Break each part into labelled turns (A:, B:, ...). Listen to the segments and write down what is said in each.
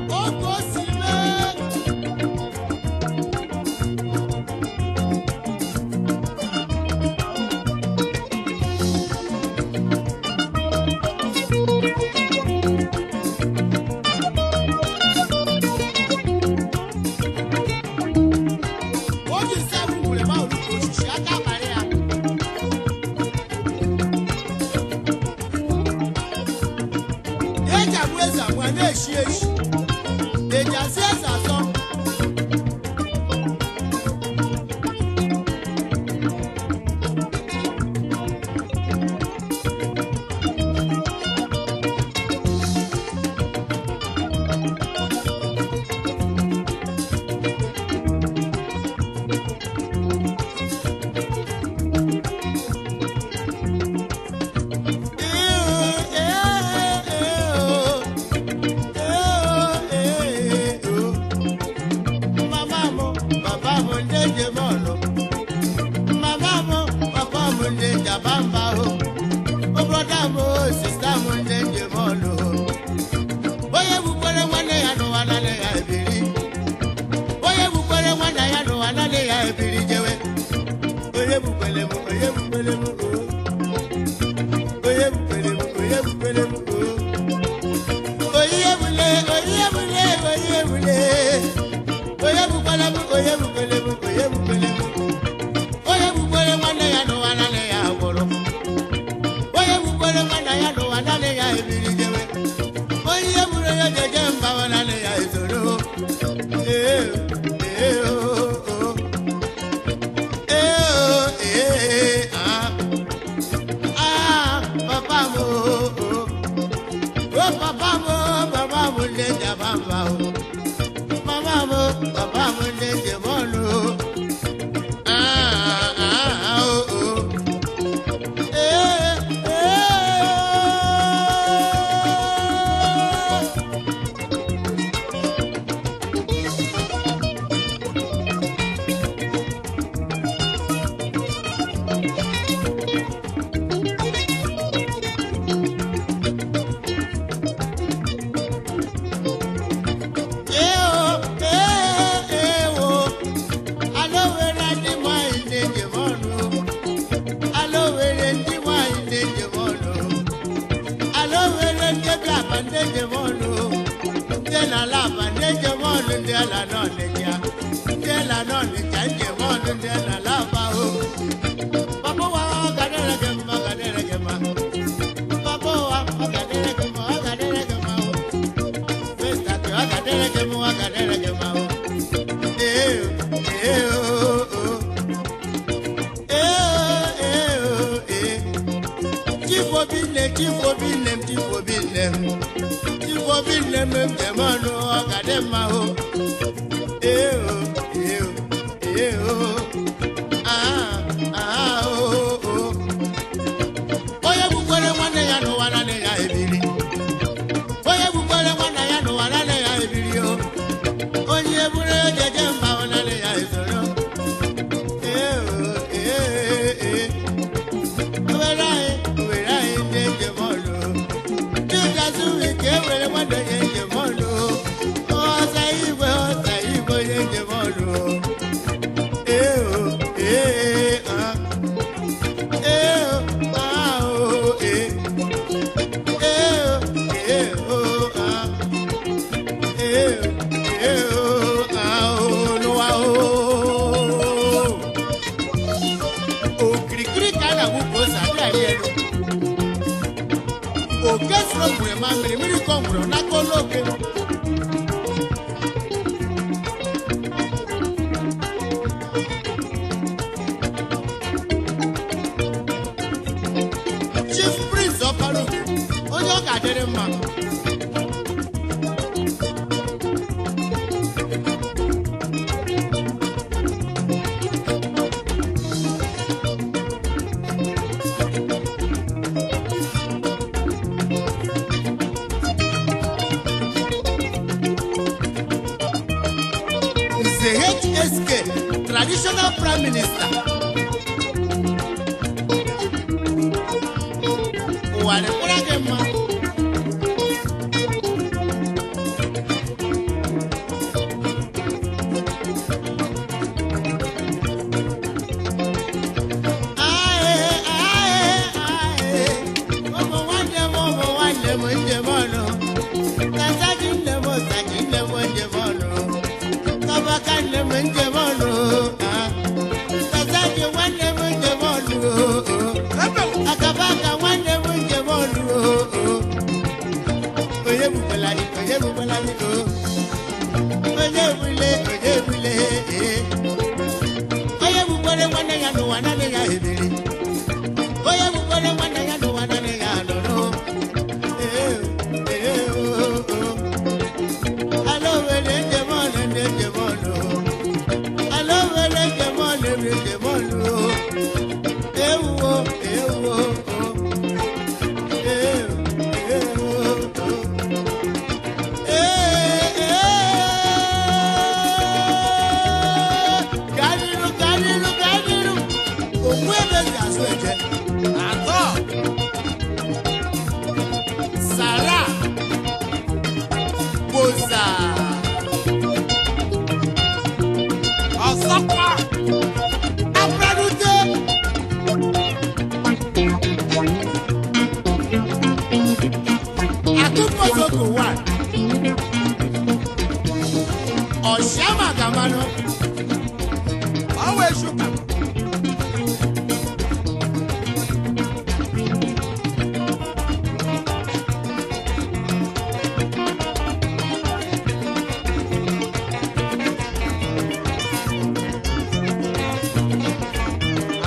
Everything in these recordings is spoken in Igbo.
A: Oge o si mee. O ji nsị ahụ nwere ma olugbo osisi aka abalị ya. Eji agbụ eze agbụ a na-eshi eshi. Eji asị eze asọ. Mama m, papa m ndị njem ọnụ. Mama m, papa m ndị jabamba o. Brọda m, sista m ndị njem ọnụ. Onye gbukwere nwanne ya n'ụwa naanị ya ebiri. Onye gbukwere nwanne ya n'ụwa naanị ya ebiri jewe. Onye gbukwere m, onye gbukwere m o. Onye gbukwere m, onye gbukwere m o. Onye gbule, onye gbule, onye gbule. Onye gbukwere m, onye gbukwere m, onye gbukwere m. Onye gbukwere nwanne ya n'ụwa naanị ya gwụrụ. Onye gbukwere nwanne ya n'ụwa naanị ya ebiri jewe. Onye gburu ya jeje mba naanị ya ezoro. Ee, ee, oo, oo. Ee, oo, ee, ah. Ah, papa m, oo, oo. O papa m, papa m ndị jaba mba o. Mama m, papa m ndị njem ọnụ o. Ah, ah, ah, o, o. Ee, ee. Ee, ee, ee, o. Alowere ndị nwanyị na-ejem ọnụ. Alowere ndị nwanyị na-ejem ọnụ. Alowere ndị bi aba ndị ejem ọnụ. Ndị na-ala aba ndị ejem ọnụ, ndị ala n'Ọnịcha. Ndị ala n'Ọnịcha njem ọnụ, ndị ala aba o. Papa ụwa, ọ ga-adịrị gị mma, ọ ga-adịrị gị mma. Papa ụwa, ọ ga-adịrị gị mma, ọ ga-adịrị gị mma o. Mr. Ọ ga-adịrị gị mma, ọ ga-adịrị gị mma o. Ee, ee, oo, oo. Ee, ee, oo, ee. Chief Obinne, Chief Obinne m, Chief Obinne m. Chief Obinne m, njem ọnụ, ọ ga-adị mma o. Ee, oo, ee, oo, ee, oo. Ah, ah, oo, oo. Onye gbukwere nwanne ya n'ụwa naanị ya ebiri. Onye gbukwere nwanne ya n'ụwa naanị ya ebiri o. Onye buru ejeje mba ọ naanị ya ezoro. Ee o, ee, ee. Owere anyị, owere anyị ndị njem ọnụ. Judas Wike ewere nwanne ya njem ọnụ. Ọza igwe, ọza igwe onye njem ọnụ. Ee o, ee, ah. Ee o, ah, o, ee. Ee o, ee, o, ah. Ee, ee, o, ah, o, n'ụwa o. Okirikiri ka a na-agwụ ka ose adịghị arị elu. Oke soro ngwere ma mmiri mmiri kọ ngwere n'aka olu oke. Chief Prince Ọkpara onye ọ ga-adịrị mma. Nze HSK, traditional prime minister. Ụwa dịkwara gị mma. Ae, ae, ae. Ụmụ nwanne m, ụmụ nwanne m, njem ọnụ. Kasaji nne m, saji nne m, njem ọnụ. Kabaka nne m, njem ọnụ. Ah. Kasaji nwanne m, njem ọnụ. Akabaka nwanne m, njem ọnụ. Onye bukwala anyị, onye bukwala anyị, oh. Onye bule, onye bule, eh. Onye bukwere nwanne ya n'ụwa naanị ya ebiri. Onye bukwere nwanne ya n'ụwa naanị ya nọrọ. Ee, ee, oo, oo. Ala Owere njem ọnụ ndị njem ọnụ. Ala Owere njem ọnụ ndị njem ọnụ. Ewuwo, ewuwo, oo. Ee, ee, oo, oo. Ee, ee. Gaa n'iru, gaa n'iru, gaa n'iru. Okwu ebe ji azụ eje.
B: Atọ.
A: Sara Boza.
B: Ọzọkwa.
A: Abradute. Atụpọsoko one. Ọ̀ṣàmàgàmanụ.
B: Ọwa eshuka.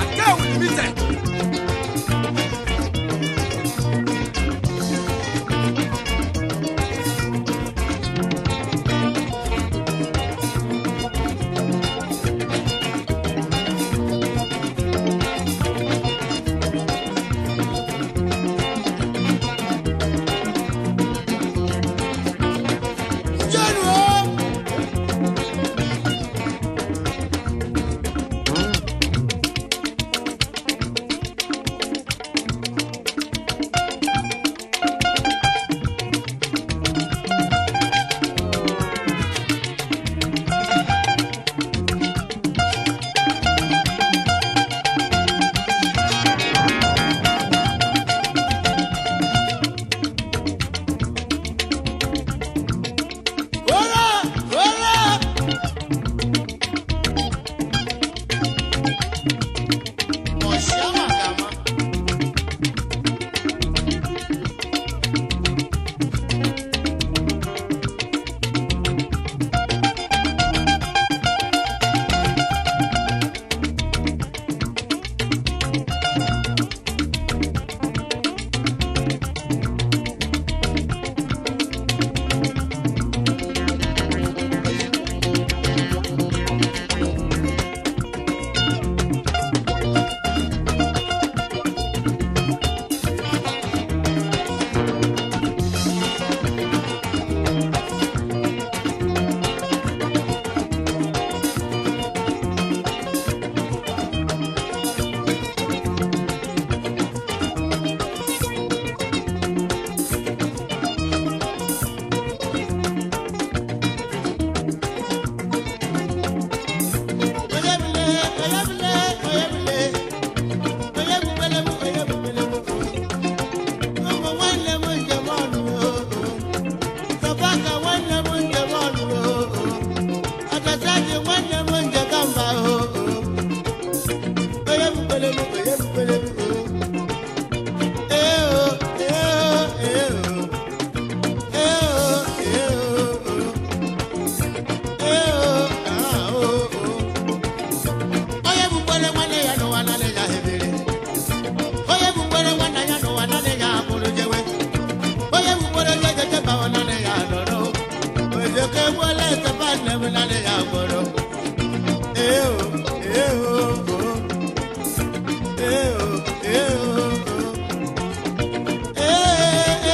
B: Akewu Limited.
A: Jenu o. Ora, ora. Ọ̀ṣàmàgàmá. Onye bule, onye bule, onye bule. Onye bukwele m, onye bukwele m. Ụmụ nwanne m njem ọnụ o. Tọbaka nwanne m njem ọnụ o. Akasaji nwanne m njem mba o. Onye bukwele m, onye bukwele m o. Ee o, ee o, ee o. Ee o, ee o, o. Ee o, ah, o, o. Onye bukwere nwanne ya n'ụwa naanị ya ebiri. Onye bukwere nwanne ya n'ụwa naanị ya abụrụ jewe. Onye bukwere jejeje bawa naanị ya nọrọ. Ojoko egbuola esepa nne m naanị ya gbọrọ. Ee o, ee o, o. Ee o, ee o, o. Ee,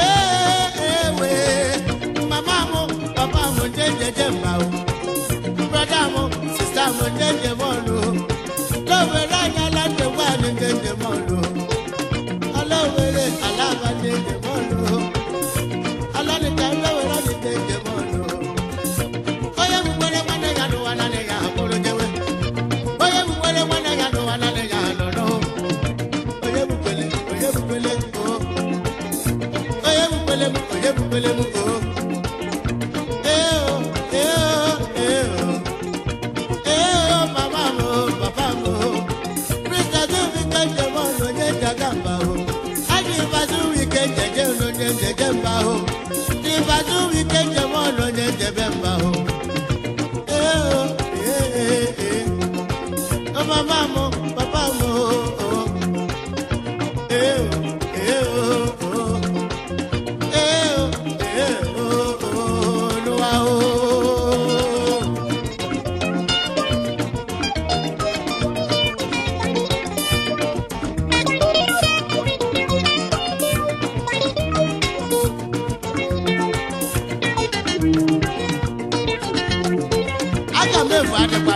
A: ee, ee, wee. Mama mụ, papa mụ jejeje mba o. Brọda mụ, sista mụ jeje mọlụ. Lówere anya láti wá ní jeje mọlụ. Alówere alábàjẹ́. Aka m efu adịkwa.